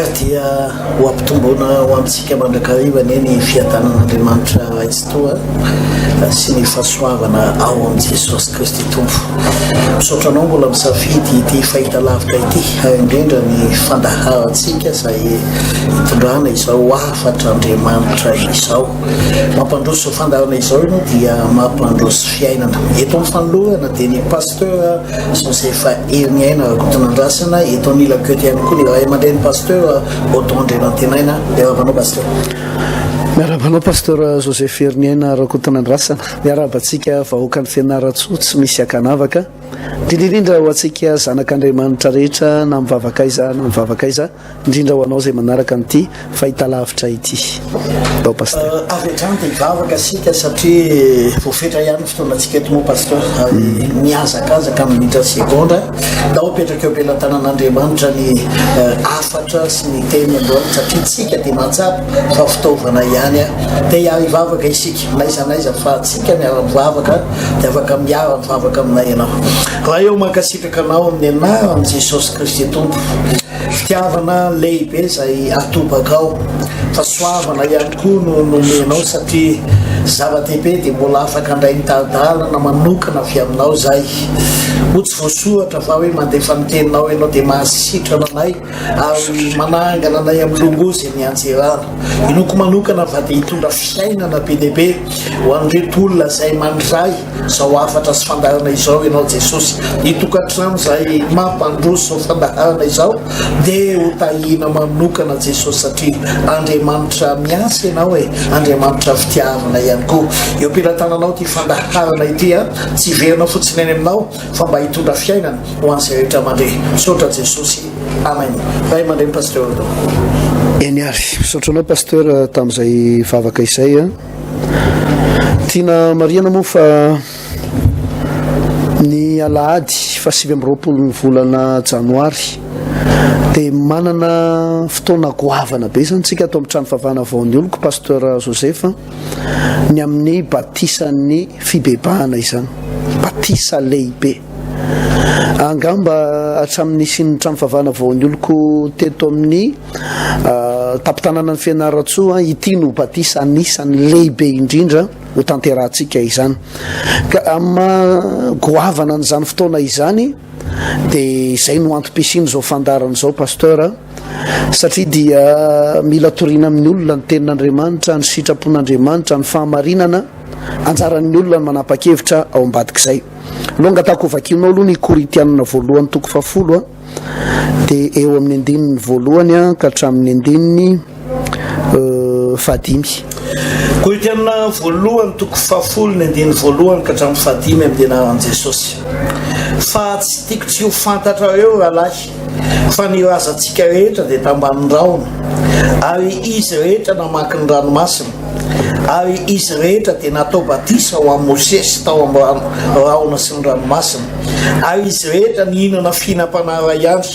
ary dia ho ampitomboina ho antsika mandrakariva anie ny fiadanan'Andriamanitra Ray Tsitoha sy ny fahasoavana ao amin'i Jesosy Kristy Tompo. Misaotra anao mbola misafidy ity fahitalavitra ity ary indrindra ny fandaharantsika izay itondrana izao hafatr'Andriamanitra izao. Mampandroso izao fandaharana izao ianao dia mampandroso fiainana. Eto amin'ny fanolorana dia ny Pasteur Joseph Heriniaina Rakotonandrasana, eto anilako eto ihany koa ny ray aman-dreny Pasteur Odon Andrianantenaina. Miarahaba anao Pasteur. Miarahaba anao Pasteur Joseph Heriniaina Rakotonandrasana. Miarahaba antsika vahoakan'i Fianarantsoa tsy misy ankanavaka. Indrindra indrindra ho antsika zanak'Andriamanitra rehetra na mivavaka aiza na mivavaka aiza. Indrindra ho anao izay manaraka an'ity fahitalavitra ity. Ndao Pasteur. Avy hatrany dia hivavaka isika satria voafetra ihany ny fotoanantsika eto moa Pasteur ary mihazakazaka amin'ny minitra sy segondra. Ndao apetraka eo am-pelatanan'Andriamanitra ny hafatra sy ny teny androany satria tsika dia mahatsapa fa fitaovana ihany. Te hivavaka isika n'aiza n'aiza fa tsika miara-mivavaka dia afaka miara-mivavaka aminay ianao. Ray ô mankasitraka anao amin'ny anaran'i Jesosy Kristy Tompo. Fitiavana lehibe izay atobakao. Fahasoavana ihany koa no nomenao satria zava-dehibe dia mbola afaka handray ny tari-dalana manokana avy aminao izay. Moa tsy voasoratra fa hoe mandefa ny teninao ianao dia mahasitrana anay ary manangana anay amin'ny longoa izay nianjerana. Inoako manokana fa dia hitondra fiainana be dia be ho an'ireto olona izay mandray Izao hafatra sy fandaharana izao ianao Jesosy. Ny tokantrano izay mampandroso izao fandaharana izao dia ho tahiana manokana Jesosy satria Andriamanitra miasa ianao e, Andriamanitra fitiavana ihany koa. Eo am-pelatananao ity fandaharana ity a, tsy hiverina fotsiny any aminao fa mba hitondra fiainana ho an'izay rehetra mandre. Misaotra Jesosy. Amen. Ray aman-dreny Pasteur Odon. Eny ary, misaotra anao Pasteur tamin'izay vavaka izay a. Tiana marihana moa fa ny alahady faha 29 ny volana janoary dia manana fotoana goavana be izany tsika ato amin'ny trano favana vao ny oloko pasteur Joseph ny amin'ny batisan'ny fibebahana izany batisa lehibe angamba hatramin'ny nisian'ny trano favana vao ny oloko teto amin'ny Tampon-tanànan'i Fianarantsoa, ity no batisa anisan'ny lehibe indrindra ho tanterahantsika izany. Ka amin'ny maha goavana an'izany fotoana izany dia izay no antom-pisian'izao fandaharana izao Pasteur satria dia mila toriana amin'ny olona ny tenin'Andriamanitra, ny sitrapon'Andriamanitra, ny fahamarinana, anjaran'ny olona ny manapa-kevitra ao ambadik'izay. Aloha angatahako hovakianao aloha ny Korintianina voalohany toko fahafolo a. Dia eo amin'ny andininy voalohany ka hatramin'ny andininy fahadimy. Korintiana voalohany toko fahafolo ny andininy voalohany ka hatramin'ny fahadimy amin'ny anaran'i Jesosy. Fa tsy tiako tsy ho fantatrareo rahalahy fa ny razantsika rehetra dia tambanin'ny rahona ary izy rehetra namaky ny ranomasina ary izy rehetra dia natao batisa ho amin'i Mosesy tao amin'ny rahona sy ny ranomasina Ary izy rehetra nihinana fihinam-panahy iray ihany,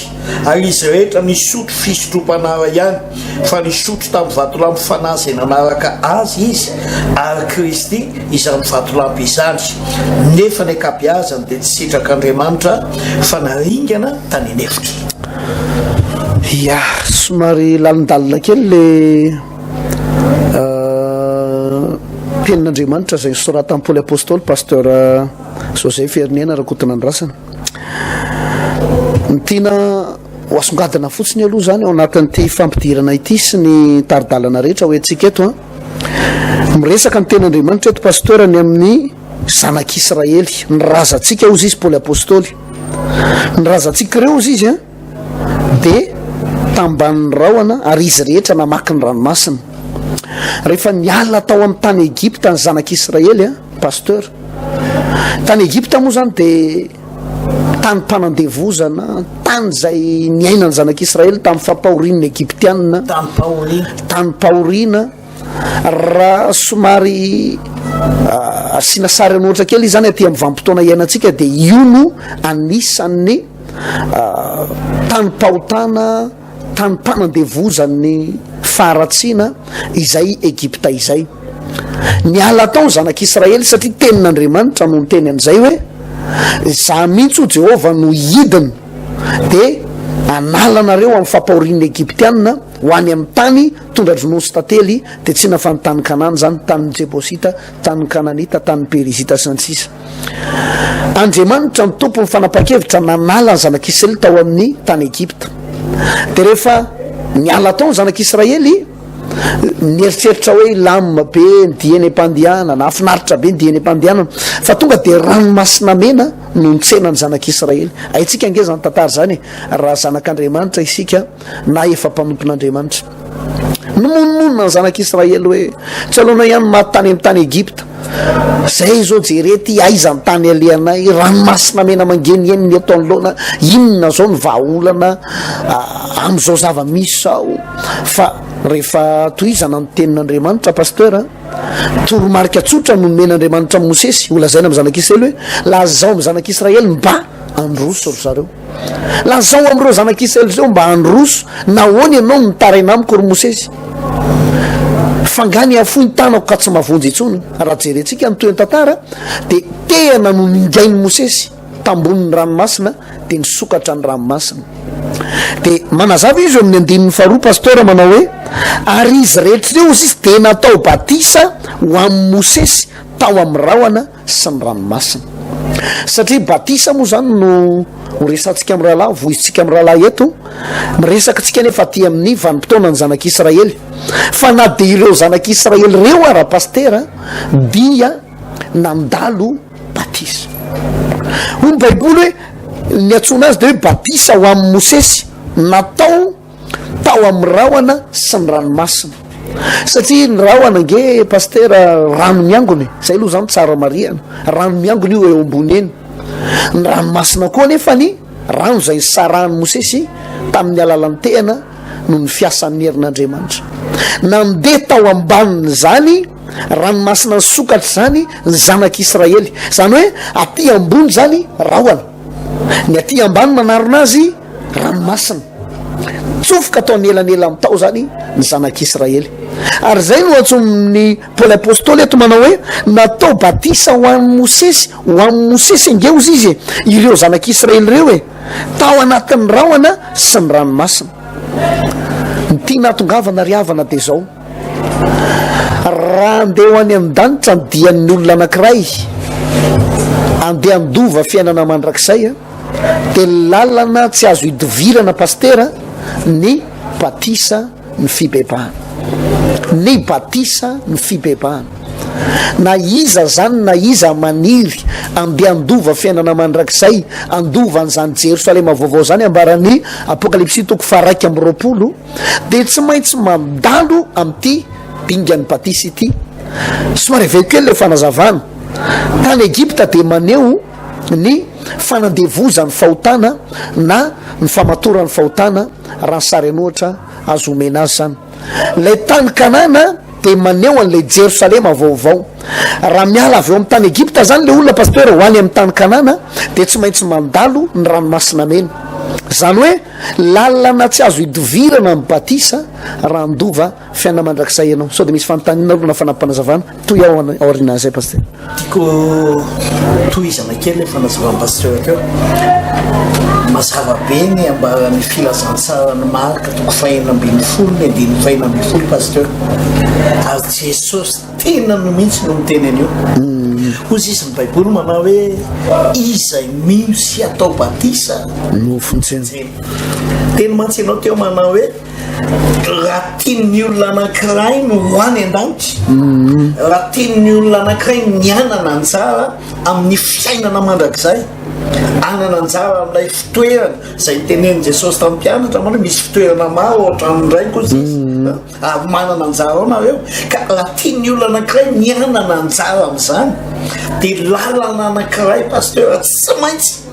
ary izy rehetra nisotro fisotrom-panahy iray ihany, fa nisotro tamin'ny vatolampy fanahy izay nanaraka azy izy, ary Kristy izany vatolampy izany. Nefa ny ankabeazany dia tsy sitrak'Andriamanitra, fa naringana tany an'efitra. Ya, somary lalindalina kely le tenin'Andriamanitra izay nosoratan'i Paoly Apostoly, Pasteur. Joseph Heriniaina Rakotonandrasana. Ny tiana ho asongadina fotsiny aloha izany ao anatin'ity fampidirana ity sy ny tari-dalana rehetra ho entsika eto an. Miresaka ny tenin'Andriamanitra eto pasteur ny amin'ny zanak'Israely, ny razantsika hozy izy Paoly Apostoly. Ny razantsika ireo hozy izy an dia tambanin'ny rahona ary izy rehetra namaky ny ranomasina. Rehefa niala tao amin'ny tany Egypta ny zanak'Israely an, Pasteur. Tany Egypta moa zany dia tany mpanandevozana, tany izay niainan'ny zanak'Israely tamin'ny fampahorian'ny Egyptianina. Tany-pahoriana. Tany-pahoriana. Raha somary ah, asiana sary an'ohatra kely izy zany aty amin'ny vanim-potoana iainantsika dia io no anisan'ny ah, tanim-pahotana tanim-panandevozan'ny faharatsiana izay Egypta izay. Niala tao ny zanak'Israely satria tenin'Andriamanitra no niteny an'izay hoe, Izaho mihitsy hoy Jehovah no hidina dia hanala anareo amin'ny fampahorian'ny Egyptiana ho any amin'ny tany tondra-dronono sy tantely, dia tsy inona fa ny tany Kanana izany, tanin'ny Jebosita, tanin'ny Kananita, tanin'ny Perizita, sy ny sisa. Andriamanitra no tompon'ny fanapahan-kevitra nanala ny zanak'Israely tao amin'ny tany Egypta. Dia rehefa niala tao ny zanak'Israely, nieritreritra hoe hilamina be ny dia eny am-pandehanana, hahafinaritra be ny dia eny am-pandehanana, fa tonga dia ranomasina mena no nitsena ny zanak'Israely. Haintsika ange izany tantara izany e, raha zanak'Andriamanitra isika na efa mpanompon'Andriamanitra. Nimonomonona ny zanak'Israely hoe, Tsy aleonay ihany maty tany amin'ny tany Egypta. Zay izao jere ty, aiza ny tany alehanay, ranomasina mena mangeniheny ny eto anoloana, inona zao ny vahaolana amin'izao zava-misy zao. Fa rehefa tohizana ny tenin'Andriamanitra, Pasteur, toromarika tsotra no nomen'Andriamanitra an'i Mosesy, holazaina amin'ny zanak'Israely hoe, lazao amin'ny zanak'Israely mba handroso ry zareo. Lazao amin'ireo zanak'Israely ireo mba handroso. Nahoana ianao no mitaraina amiko, ry Mosesy? F'angaha nihafohy ny tanako ka tsy mahavonjy intsony? Raha jerentsika ny tohin-tantara, dia tehina no ningain'i Mosesy tambonin'ny ranomasina, dia nisokatra ny ranomasina. Dia manazava izy eo amin'ny andininy faharoa, Pasteur, manao hoe, Ary izy rehetra ireo, hozy izy, dia natao batisa ho amin'i Mosesy tao amin'ny rahona sy ny ranomasina. Satria batisa moa zany no ho resantsika amin'ny rahalahy, voizintsika amin'ny rahalahy eto, miresaka tsika nefa aty amin'ny vanim-potoana ny zanak'Israely. Fa na dia ireo zanak'Israely ireo ara pastera dia nandalo batisa. Hoy ny Baiboly hoe ny antsoina azy dia hoe batisa ho amin'i Mosesy natao tao amin'ny rahona sy ny ranomasina. Satria ny rahona ange pastera rano miangona e, zay aloha zany tsara marihana, rano miangona io eo ambony eny. Ny ranomasina koa anefa ny rano izay nisarahan'i Mosesy tamin'ny alalan'ny tehana noho ny fiasan'ny herin'Andriamanitra. Nandeha tao ambanin'izany ranomasina nisokatra izany ny zanak'Israely. Izany hoe aty ambony izany rahona, ny aty ambany manarona azy ranomasina. Tsofoka tao anelanelany tao izany ny zanak'Israely. Ary izay no antsoin'ny Paoly Apostoly eto manao hoe, natao batisa ho an'i Mosesy, ho an'i Mosesy ange hozy izy e, ireo zanak'Israely ireo e, tao anatin'ny rahona sy ny ranomasina. Ny tiana hahatongavana ry havana dia izao, raha andeha ho any an-danitra ny dian'ny olona anankiray, andeha handova fiainana mandrakizay, Dia lalana tsy azo idovirana Pasitera ny batisa ny fibebahana. Ny batisa ny fibebahana. Na iza zany na iza maniry andeha handova fiainana mandrakizay, handova an'izany Jerosalema vaovao zany ambaran'ny Apokalypsy toko faha 21 dia tsy maintsy mandalo amin'ity dingan'ny batisa ity. Somary averiko kely ilay fanazavana. Tany Egypta dia maneho ny fanandevozan'ny fahotana na ny famatoran'ny fahotana raha ny sary an'ohatra azo omena azy izany. Ilay tany Kanana dia maneho an'ilay Jerosalema vaovao. Raha miala avy eo amin'ny tany Egypta izany ilay olona pasteur ho any amin'ny tany Kanana dia tsy maintsy mandalo ny ranomasina mena. Izany hoe lalana tsy azo idovirana ny batisa raha handova Fiainana mandrakizay ianao. Sao dia misy fanontaniana aloha na fanampim-panazavana toy ao aorianan'izay Pasitera? Tiako tohizana kely ilay fanazavan'i Pasitera teo. Mazava be ny ambaran'ny filazantsaran'i Marka toko fahenina ambinifolo ny andininy fahenina ambinifolo Pasitera. Ary Jesosy tenany mihitsy no miteny an'io. Hoy izy ny Baiboly manao hoe izay mino sy atao batisa no vonjena. Teny mantsy ianao teo manao hoe Raha tian'ny olona anankiray no ho any an-danitra, raha tian'ny olona anankiray ny hanana anjara amin'ny fiainana mandrakizay, hanana anjara amin'ilay fitoerana izay notenenin'i Jesosy tamin'ny mpianatra, manao hoe misy fitoerana maro ao an-tranon'ny Raiko hozy izy, ary manana anjara ao nareo. Ka raha tian'ny olona anankiray ny hanana anjara amin'izany, dia lalana anankiray, Pasteur, tsy maintsy.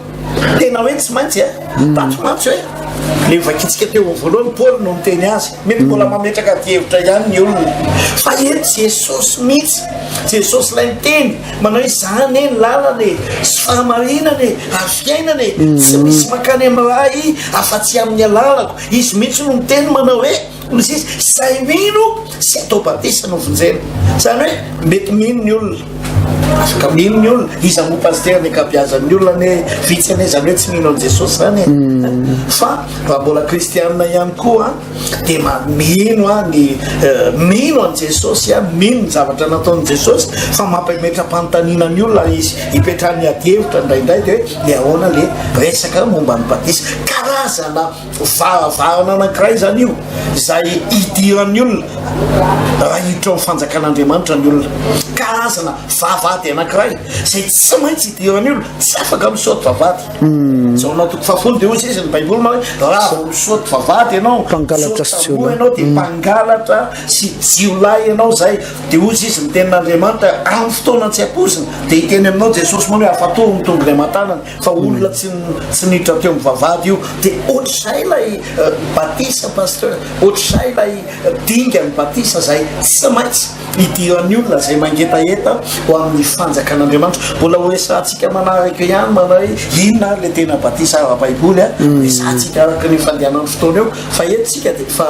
Tena hoe tsy maintsy e. Tato mantsy hoe le vakintsika teo amin'ny voalohany Paoly no niteny azy. Mety mbola mametraka adihevitra ihany ny olona. Fa eto Jesosy mihitsy, Jesosy ilay niteny manao hoe za anie ny lalana e, sy fahamarinana e, ary fiainana e. Tsy misy mankany amin'ny Ray afa-tsy amin'ny alalako. Izy mihitsy no niteny manao hoe hoy izy, izay mino sy atao batisa no vonjena. Izany hoe mety mino ny olona. Afaka mino ny olona, iza moa pasitera ny ankabeazan'ny olona anie vitsy anie izany hoe tsy mino an'i Jesosy izany e. Fa raha mbola kristianina ihany koa dia mino ny mino an'i Jesosy, mino ny zavatra nataon'i Jesosy fa mampimetra-panontaniana ny olona izy hipetrahan'ny adihevitra indraindray dia hoe le ahoana le resaka momba ny batisa. Karazana Varavarana anankiray izany io, izay idiran'ny olona raha hiditra ao amin'ny fanjakan'Andriamanitra ny olona. Karazana vavahady anankiray izay tsy maintsy idiran'ny olona, tsy afaka misaoty vavahady. Hmm. Jaona toko fahafolo dia hoy izy ny Baiboly manao hoe raha vao misaoty vavahady ianao, mpangalatra sy jiolahy ianao dia hmm. mpangalatra sy jiolahy ianao izay. Dia hoy izy ny tenin'Andriamanitra amin'ny fotoana tsy ampoizina dia hiteny aminao Jesosy manao hoe afatory ny tongony aman-tanany. Fa olona tsy tsy niditra teo amin'ny vavahady io dia ohatr'izay ilay batisa pasteur, ohatr'izay ilay dingan'ny batisa izay tsy maintsy idiran'ny olona izay mangetaheta ho amin'ny fanjakan'Andriamanitra. Mbola ho resahantsika manaraka ihany manao hoe inona ary ilay tena batisa ara-baiboly a, resahantsika araka ny fandehanan'ny fotoana eo fa eto tsika dia efa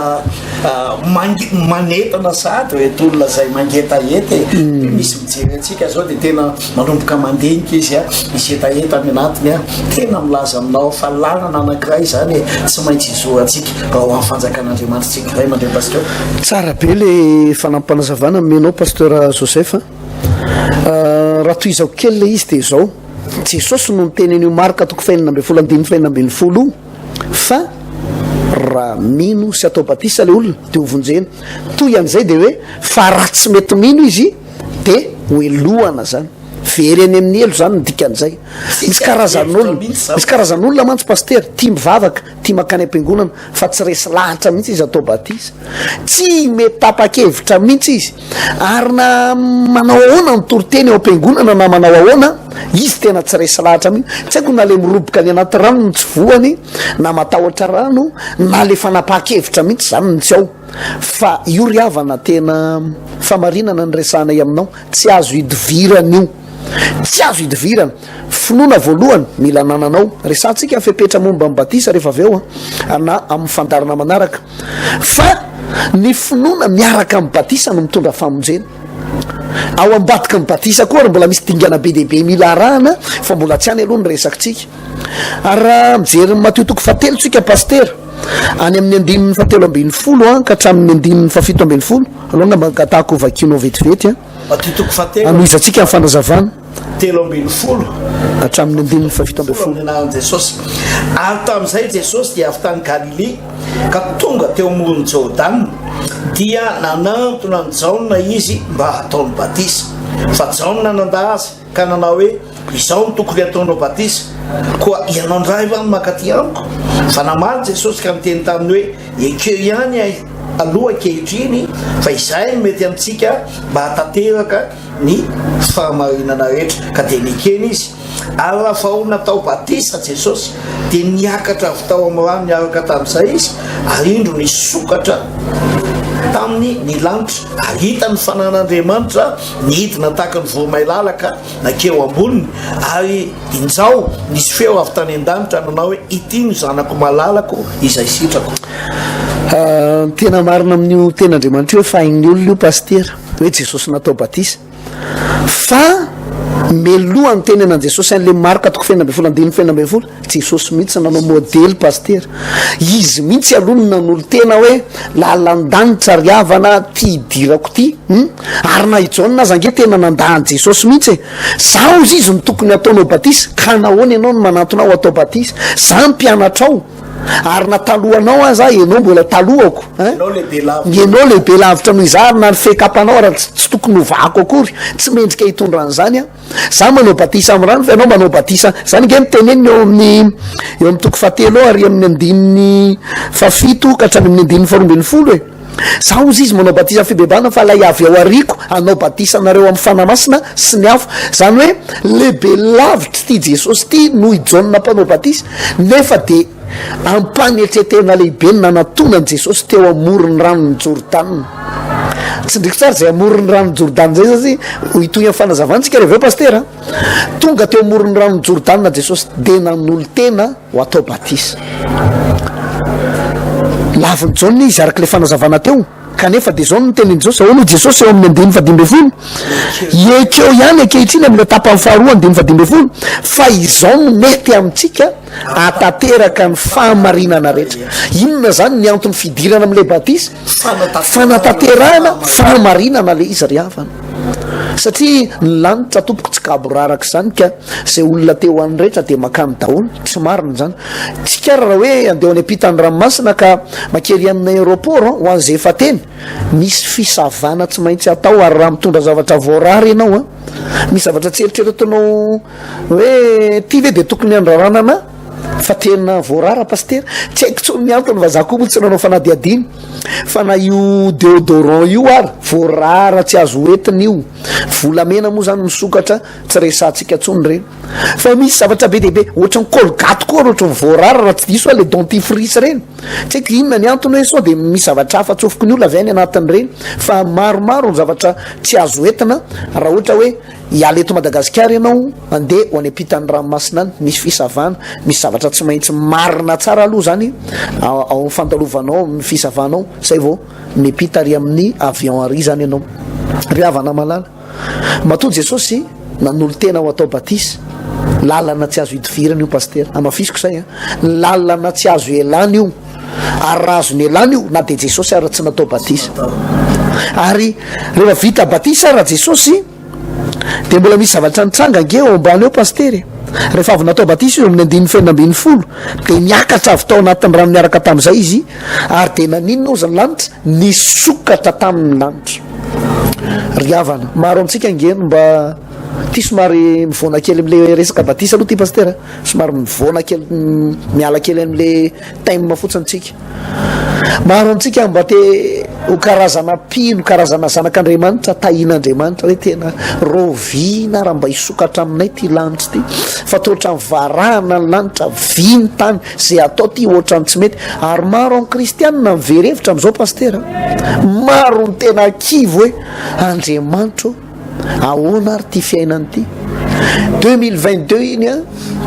manentana sahady ireto olona izay mangetaheta e. Misy mijery antsika zao dia tena manomboka mandinika izy a, misy hetaheta any anatiny a, tena milaza aminao fa lalana anankiray izany e, tsy maintsy izorantsika raha ho amin'ny fanjakan'Andriamanitra tsika. Ray aman-dreny Pasteur. Tsara be le fanampim-panazavana nomenao Pasteur Joseph a. Raha tohizako kely le izy dia izao, Jesosy no niteny an'io Marka toko fahenina ambin'ny folo andininy fahenina ambin'ny folo io fa raha mino sy atao batisa le olona dia ho vonjena. Toy an'izay dia hoe fa raha tsy mety mino izy dia ho helohana zany. Very any amin'ny helo zany ny dikan'izay. Misy karazan'olona, misy karazan'olona mantsy pasitera, tia mivavaka, tia mankany am-piangonana, fa tsy resy lahatra mihitsy izy atao batisa. Tsy mety tapa-kevitra mihitsy izy. Ary na manao ahoana ny toriteny ao am-piangonana na manao ahoana, izy tena tsy resy lahatra mihitsy. Tsy haiko na le miroboka any anaty rano no tsy voany, na matahotra rano, na le fanapahan-kevitra mihitsy zany no tsy ao. Fa io ry havana tena famarinana ny resahanay aminao, tsy azo idivirana io, tsy azo idivirana. Finoana voalohany mila anananao, resahantsika ny fepetra momba ny batisa rehefa avy eo an, na amin'ny fandaharana manaraka. Fa ny finoana miaraka amin'ny batisa no mitondra famonjena. Ao ambadiky ny batisa koa ary mbola misy dingana be dia be mila arahana fa mbola tsy any aloha ny resakitsika. Ary raha mijery ny Matio toko fahatelo tsika pasitera, Any amin'ny andininy fahatelo ambin'ny folo an, ka hatramin'ny andininy fahafito ambin'ny folo, aleo angamba angatahako ho vakianao vetivety an. Matio toko fahatelo. Hanohizantsika ny fanazavana. 13. Hatramin'ny andininy fahafito ambin'ny folo. Amin'ny anaran'i Jesosy. Ary tamin'izay Jesosy dia avy tany Galilia ka tonga teo amoron'i Jordana, dia nanantona an'i Jaona izy mba hataony batisa. Fa Jaona nandà azy. Ka nanao hoe, Izao no tokony hataonao batisa, koa ianao indray va no mankaty amiko? Fa namaly Jesosy ka niteny taminy hoe, Ekeo ihany ahy aloha ankehitriny, fa izay no mety amintsika mba hahatanteraka ny fahamarinana rehetra. Ka dia nekeny izy. Ary raha vao natao batisa Jesosy, dia niakatra avy tao amin'ny rano niaraka tamin'izay izy, ary indro nisokatra taminy ny lanitra, ary hitany ny fanan'Andriamanitra Nidina tahaka ny voromailala ka nankeo amboniny, ary injao, nisy feo avy tany an-danitra nanao hoe, Ity no Zanako malalako, izay sitrako. Ny tena marina amin'io tenin'Andriamanitra io efa hain'ny olona io Pasitera, hoe Jesosy natao batisa. Fa meloha ny teny an'i Jesosy an'le Marka toko fahenina ambin'ny folo andininy fahenina ambin'ny folo, Jesosy mihitsy nanao modely Pasitera. Izy mihitsy aloha no nanolo-tena hoe lalan-danitra ry havana ty hidirako ty. Hum? Ary na i Jaona aza ange tena nandà an'i Jesosy mihitsy e! Za hozy izy no tokony hataonao batisa, ka nahoana ianao no manantona ahy ho atao batisa? Za mpianatrao, ary na talohanao aza aho, ianao mbola talohako, hein? Ianao lehibe lavitra. Ianao lehibe lavitra noho izaho, ary na ny fehikapanao ara tsy tokony hovahako akory, tsy mendrika hitondra an'izany aho. Za manao batisa amin'ny rano fa ianao manao batisa, zany ange no teneniny eo amin'ny eo amin'ny toko fahatelo eo ary amin'ny andininy fahafito ka hatrany amin'ny andininy faharoa ambin'ny folo e. Za hozy izy manao batisa fibebahana fa ilay avy ao aoriako hanao batisa anareo amin'ny Fanahy Masina sy ny afo. Zany hoe lehibe lavitra ity Jesosy ity noho i Jaona mpanao batisa nefa dia Ampanetretena lehibe ny nanatona an'i Jesosy teo amoron'ny ranon'i Jordana. Tsindriko tsara izay amoron'ny ranon'i Jordana izay satria ho hitohy amin'ny fanazavantsika rehefa avy eo Pasitera. Tonga teo amoron'ny ranon'i Jordana Jesosy dia nanolo-tena ho atao batisa. Lavin'i Jaona izy araka ilay fanazavana teo. Kanefa dia izao no nitenin'i Jesosy, ahoana hoy Jesosy eo amin'ny andininy fahadimy ambin'ny folo? Ekeo ihany ankehitriny amin'ilay tapany faharoa andininy fahadimy ambin'ny folo, fa izao no mety amintsika hahatanteraka ny fahamarinana rehetra. Inona izany ny anton'ny fidirana amin'ilay batisa? Fanatanterahana fahamarinana ilay izy ry havana. Satria ny lanitra tompoko tsy gaboraraka izany ka izay olona te ho any rehetra dia makany daholo, tsy marina izany. Tsika ary raha hoe andeha ho any ampitan'ny ranomasina ka makery amin'ny aéroport ho an'izay efa teny, misy fisavana tsy maintsy atao ary raha mitondra zavatra voarara ianao an, misy zavatra tsy eritreretinao hoe ty ve dia tokony handrarana anah fa tena voarara pasitera, tsy haiko intsony ny antony fa za koa moa tsy nanao fanadihadiana fa na io déodorant io ary voarara tsy azo hoentina io, volamena moa zany misokatra tsy resahantsika intsony ireny. Fa misy zavatra be dia be, ohatran'ny colgate koa ary ohatran'ny voarara raha tsy diso aho le dentifrice ireny. Tsy haiko inona ny antony hoe sao dia misy zavatra hafa atsofoky ny olona avy any anatin'ireny fa maromaro ny zavatra tsy azo entina raha ohatra hoe hiala eto Madagasikara ianao handeha ho any ampitan'ny ranomasina any, misy fisavana, misy zavatra tsy maintsy marina tsara aloha izany ao amin'ny fandalovanao, amin'ny fisavanao izay vao miampita ary amin'ny avion ary izany ianao. Ry havana malala. Matoa Jesosy nanolo-tena ho atao batisa, lalana tsy azo idivirana io Pasitera, hamafisiko izay an, lalana tsy azo ialana io, ary raha azo nialana io na dia Jesosy ara tsy natao batisa. Ary rehefa vita batisa ara Jesosy dia mbola misy zavatra nitranga ange eo ambany eo Pasitera e. Rehefa avy natao batisa izy eo amin'ny andininy fahenina ambin'ny folo dia niakatra avy tao anatin'ny rano niaraka tamin'izay izy ary dia naninona ozy ny lanitra? Nisokatra taminy ny lanitra. Ry havana, maro amintsika ange no mba ty somary mivoana kely amle resaka batisa aloha ty pasitera, somary mivoana kely miala kely amle thème fotsiny tsika. Maro amintsika mba te ho karazana mpino, karazana zanak'Andriamanitra, tahian'Andriamanitra hoe tena rahoviana raha mba hisokatra aminay ty lanitra ty, fa toa ohatran'ny varahana ny lanitra, vy ny tany, Zay atao ty otrany tsy mety ary maro am kristianina ny very hevitra amzao pastera maro ny tena kivy hoe Andriamanitra ô ahoana ary ty fiainana ty 2022 iny a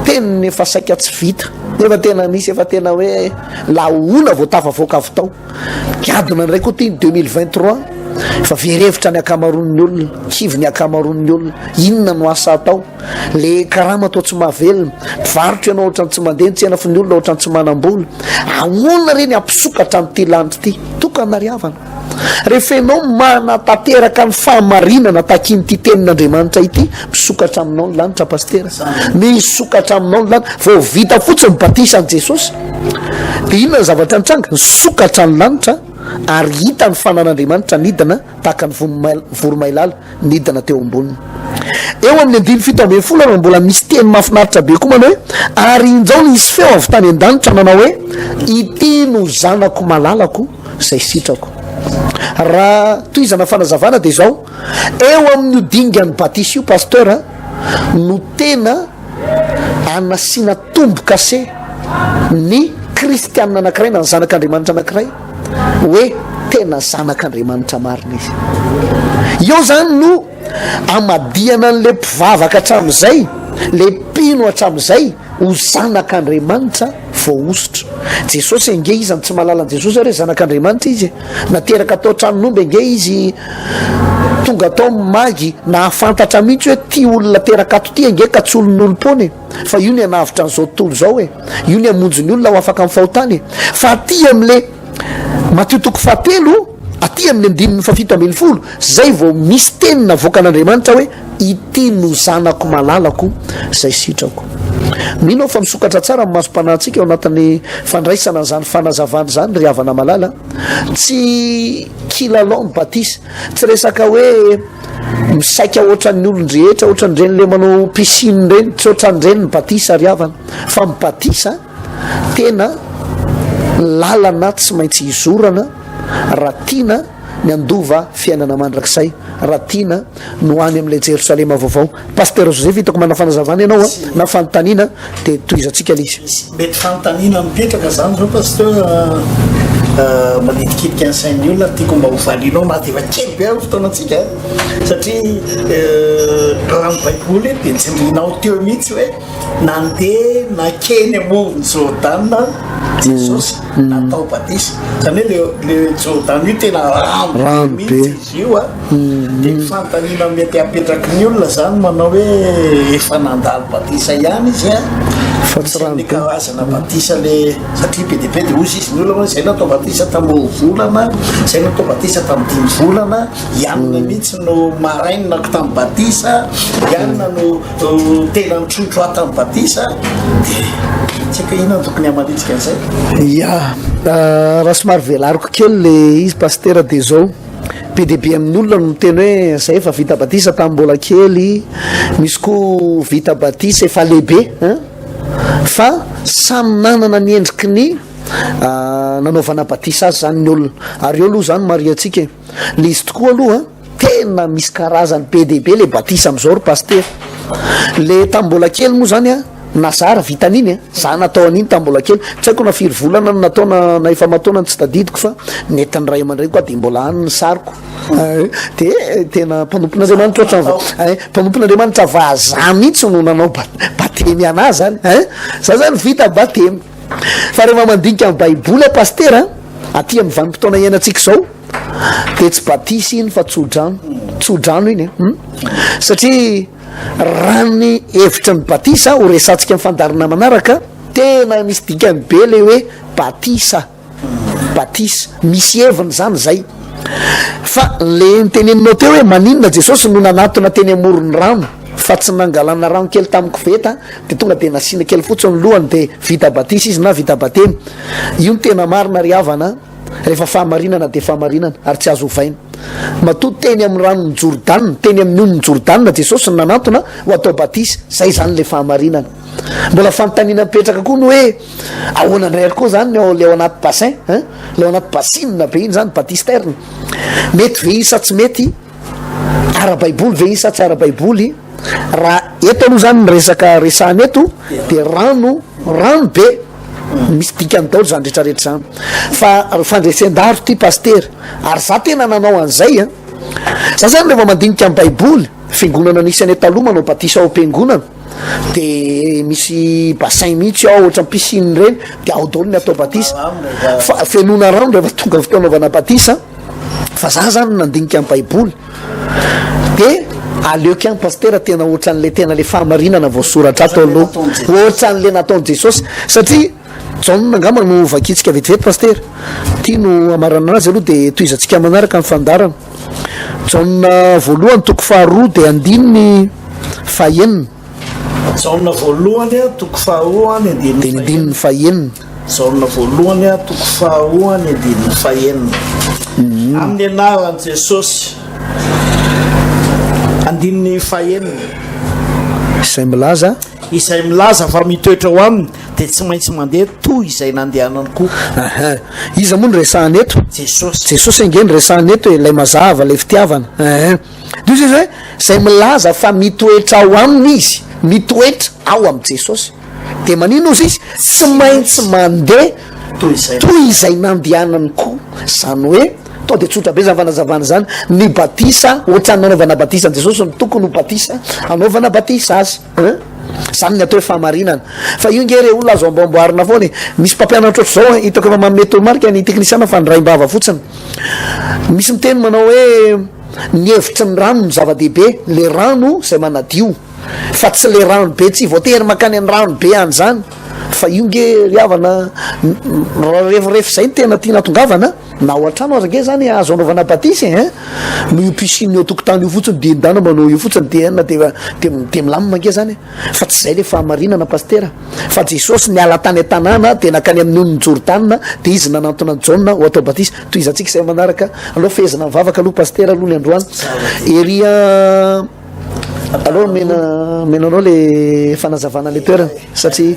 teniny efa saika tsy vita nefa tena misy efa tena hoe laona vao tafavoaka avy tao gadona indray koa ty ny 2023 efa very hevitra ny ankamaroan'ny olona kivy ny ankamaroan'ny olona inona no asa atao Le karama toa tsy mahavelona, mpivarotra ianao ohatran'ny tsy mandeha ny tsena fa ny olona ohatran'ny tsy manam-bola. Ahoana re ny hampisokatra an'ity lanitra ity? Tokana ry havana. Rehefa ianao manatanteraka ny fahamarinana takian'ity tenin'Andriamanitra ity, misokatra aminao ny lanitra Pasitera. Misokatra aminao ny lanitra. Vao vita fotsiny ny batisan'i Jesosy, dia inona ny zavatra nitranga? Nisokatra ny lanitra ary hita ny fanan'Andriamanitra nidina tahaka ny voromailala. nidina teo amboniny. Eo amin'ny andininy 17 ary mbola misy teny mahafinaritra be koa manao hoe, ary injao nisy feo avy tany an-danitra nanao hoe, ity no zanako malalako izay sitrako. Raha tohizana fanazavana dia izao, eo amin'io dingan'ny batisa io pasteur no tena anasiana tombo-kase ny kristianina anankiray na ny zanak'Andriamanitra anankiray hoe tena zanak'Andriamanitra marina izy. Eo zany no amadihana an'le mpivavaka hatramin'izay, le mpino hatramin'izay ho zanak'Andriamanitra voahosotra. Jesosy ange iza no tsy mahalala an'i Jesosy ary hoe zanak'Andriamanitra izy e. Nateraka tao an-tranon'omby ange izy, tonga tao magy, nahafantatra mihitsy hoe ty olona teraka ato ty ange ka tsy olon'olom-poana e. Fa io ny hanavotra an'izao tontolo izao e. Io ny hamonjy ny olona ho afaka amin'ny fahotana e. Fa aty amin'le Matio toko fahatelo, aty amin'ny andininy fahafito ambin'ny folo, zay vao misy teny navoakan'Andriamanitra hoe ity no zanako malalako izay sitrako. Mino aho fa misokatra tsara ny masom-panahintsika ao anatin'ny fandraisana an'izany fanazavana izany ry havana malala. Tsy kilalao ny batisa, tsy resaka hoe misaika ohatran'ny olon-drehetra, ohatran'ireny le manao piscine ireny, tsy ohatran'ireny ny batisa ry havana, fa ny batisa tena lalana tsy maintsy hizorana raha tiana ny handova fiainana mandrakizay, raha tiana no any amin'ilay Jerosalema vaovao. Pasitera Joseph, hitako manana fanazavana ianao a, na fanontaniana dia tohizantsika ilay izy. Mety fanontaniana mipetraka zany zao Pasteur manitikitika ny sain'ny olona tiako mba ho valianao na dia efa kely be ary ny fotoanantsika satria raha ny baiboly dia tsindrinao teo mihitsy hoe nandeha nankeny amoron'i Jordana Jesosy. Natao batisa. Izany hoe le le Jordana io tena rano be Rano be. mihitsy izy io a. Dia ny fanontaniana mety apetraky ny olona izany manao hoe efa nandalo batisa ihany izy a. Fa tsy Misy rano an'le be. karazana batisa le satria be dia be dia hozy izy ny olona hoe izay natao batisa tamin'ny roa volana, izay natao batisa tamin'ny dimy volana, i anona mihitsy no marainako tamin'ny batisa, i anona no Tena nitrotro ahy tamin'ny batisa dia tsy haiko hoe inona no tokony hamalitsika an'izay. Ya, raha somary velariko kely le izy Pasitera dia izao, be dia be amin'ny olona no miteny hoe zay efa vita batisa tamin'ny mbola kely, misy koa vita batisa efa lehibe hein, fa samy nanana ny endriky ny nanaovana batisa azy zany ny olona, ary eo aloha zany marihantsika e, le izy tokoa aloha an, Tena misy karazany be dia be le batisa amizao ry pasitera. Le tam mbola kely moa zany a, na za ary vita an'iny a, za natao an'iny tam mbola kely, tsy haiko na firy volana no natao na na efa aman-taona no tsy tadidiko fa nentin'ny ray aman-dreniko aho de mbola any ny sariko. De tena mpanompon'Andriamanitra ohatran'ny va- ein, mpanompon'Andriamanitra vazaha mihitsy no nanao ba- batemy anah zany ein, za zany vita batemy. Fa rehefa mandinika ny baiboly aho pasitera, aty amin'ny vanim-potoana iainantsika izao, Dia tsy batisa iny fa tso-drano, tso-drano iny e. Hmm? Satria raha ny hevitry ny batisa ho resantsika amin'ny fandaharana manaraka, tena misy dikany be le hoe batisa, batisa, misy heviny zany zay. Fa le niteneninao teo hoe maninona Jesosy no nanatona teny amoron'ny rano fa tsy nangalana rano kely tamin'ny koveta de tonga de nasiana kely fotsiny ny lohany de vita batisa izy na vita batemy. Io no tena marina ry havana a. Rehefa fahamarinana dia fahamarinana ary tsy azo ovaina. Matoa teny amin'ny ranon'i Jordana, teny amin'ny onin'i Jordana Jesosy no nanantona ho atao batisa, zay zany le fahamarinana. Mbola fanontaniana mipetraka koa ny hoe ahoana indray ary koa zany ny ao le ao anaty bassin, hein? Le ao anaty bassine be iny zany, baptistère. Mety ve iny sa tsy mety? Ara-baiboly ve iny sa tsy ara-baiboly? Raha eto aloha zany ny resaka resahana eto dia rano, rano be. Misy dikany daholo zany rehetra rehetra zany. Fa fandresen-dahatra ity pasitera. Ary za tena nanao an'izay an. Za zany rehefa mandinika ny baiboly, fiangonana nisy anay taloha manao batisa ao am-piangonana, de misy bassin mihitsy ao ohatran'ny piscine ireny, de ao daholo ny atao batisa. Fa fenoina rano rehefa tonga ny fotoana anaovana batisa. Fa za zany nandinika ny baiboly. De aleoko ihany pasitera tena ohatran'le tena le fahamarinana voasoratra ato aloha, ohatran'le nataon'i Jesosy, satria Jaona angamba no vakintsika vetivety pasitera, ty no amaranana azy aloha de tohizantsika manaraka ny fandaharana. Jaona voalohany toko faharoa de andininy fahenina. Jaona voalohany toko faharoa ny andininy andininy fahenina. Jaona voalohany toko faharoa ny andininy fahenina. Mhm. Amin'ny anaran'i Jesosy. Andininy fahenina. Izay milaza. Izay milaza fa mitoetra ao aminy dia tsy maintsy mandeha toy izay nandehanany koa. Aha. Iza moa no resahana eto? Jesosy. Jesosy ange no resahana eto e, ilay mazava, ilay fitiavana. Aha. Dia hoy izy hoe, izay milaza fa mitoetra ao aminy izy, mitoetra ao amin'i Jesosy. Dia maninona hozy izy? Tsy maintsy mandeha toy izay nandehanany koa. Izany hoe, tonga dia tsotra be izany fanazavana izany, ny batisa, ohatran'ny nanaovana batisa an'i Jesosy no tokony ho batisa, hanaovana batisa azy. Hein? Izany ny atao hoe fahamarinana. Fa io nge re olona azo amboamboarina foana e. Misy mpampianatra ohatr'izao an, hitako efa manome toromarika ny teknisiana fa ny raim-bava fotsiny. Misy miteny manao hoe ny hevitry ny rano no zava-dehibe, le rano izay manadio. Fa tsy le rano be, tsy voatery mankany amin'ny rano be any izany. Fa io nge ry havana, raha rehefa izay no tena tiana hatongavana, Na ao an-trano aza ange zany azo anaovana batisa e hein! Noho io piscine eo an-tokotany io fotsiny dia ndana manao io fotsiny dia enina dia dia dia milamina ange zany e! Fa tsy zay le fahamarinana Pasitera fa Jesosy niala tany an-tanàna dia nankany amin'ny onin'i Jordana dia izy nanantona an'i Jaona ho atao batisa. Tohizantsika izay manaraka. Aleo fehezina mivavaka aloha Pasitera aloha ny androany. Ery a Aleo omena omena anao le fanazavana le toerana satria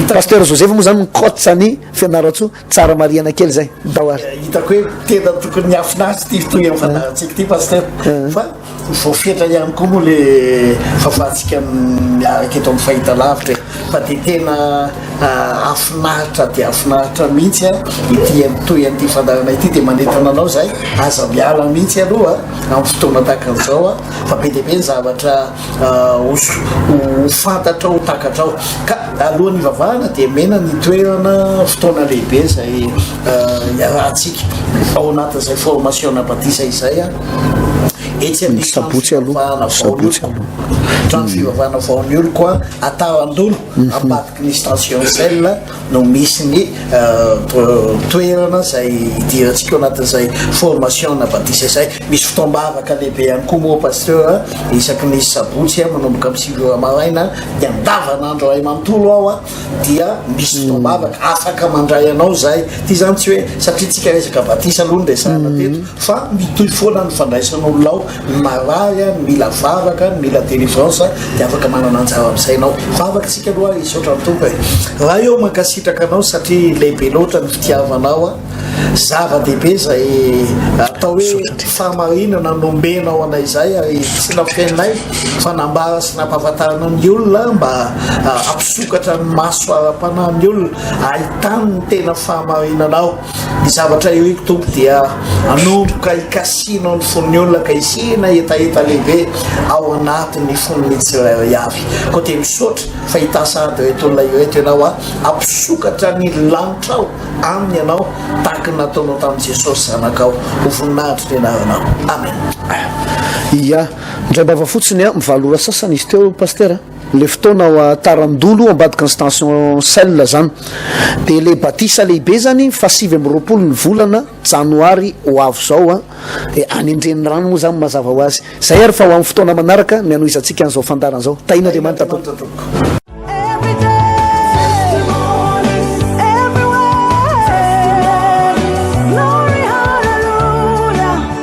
Pasteur Joseph moa zany mi-coach an'i Fianarantsoa. Tsara marihana kely zay. Ndao ary. Hitako hoe tena tokony hahafinaritra ity fitohy amin'ny fandaharantsika ity Pasteur. Fa voafetra ihany koa moa le fahafahantsika miaraka eto amin'ny fahitalavitra e. Fa dia tena hahafinaritra dia hahafinaritra mihitsy ity mitohy an'ity fandaharana ity dia manentana anao izahay aza miala mihitsy aloha amin'ny fotoana tahaka an'izao fa be dia be ny zavatra ho ho fantatrao, ho takatrao. Ka alohan'ny hivavahana dia mena ny toerana, fotoana lehibe izay iarahantsika ao anatin'izay formation-na batisa izay etsy amin'ny trano fivavahana vao ny oloko, trano fivavahana vao ny oloko Atarandolo, ambadiky ny station Shell. no misy ny toerana izay hidirantsika ao anatin'izay formation na batisa izay. Misy fotoam-bavaka lehibe ihany koa moa Pasteur isaky ny sabotsy manomboka amin'ny 9 ora maraina dia andavanandro iray manontolo ao dia misy fotoam-bavaka afaka mandray anao izay. Ity izany tsy hoe satria tsika resaka batisa aloha no resahana teto fa mitohy foana ny fandraisan'olona ao. Ny marary, ny mila vavaka, ny mila délivrance dia afaka manana anjara amin'izay ianao. Vavaka isika aloha hisaotra ny Tompo e. Ray ô mankasitraka anao satria lehibe loatra ny fitiavanao a. Zava-dehibe izay atao hoe fahamarinana nomenao anay izay ary tsy nafeninay fa nambara sy nampahafantarina ny olona mba hampisokatra ny maso ara-panahin'ny olona ahitany ny tena fahamarinanao. Ny zavatra iriko Tompo dia hanomboka hikasianao ny fon'ny olona ka hisiana hetaheta lehibe ao anatin'ny fon'ny tsirairay avy. Koa dia misaotra fa hitahy sahady ireto olona ireto Ianao a, hampisokatra ny lanitrao aminy Ianao tahaka ny nataonao tamin'i Jesosy Zanakao. Ho voninahitry ny anaranao. Amen. Ia, indray-bava fotsiny a, mivalo ora sasany izy teo Pasitera a. Le fotoana ao Tarandolo ambadika ny station sel zany de le batisa lehibe zany faha 29 ny volana janoary ho avy zao a, de any an-drenirano moa zany mazava ho azy. Zay ary fa ho amin'ny fotoana manaraka ny hanohizantsika an'izao fandaharana zao. Tahian'Andriamanitra tompoko.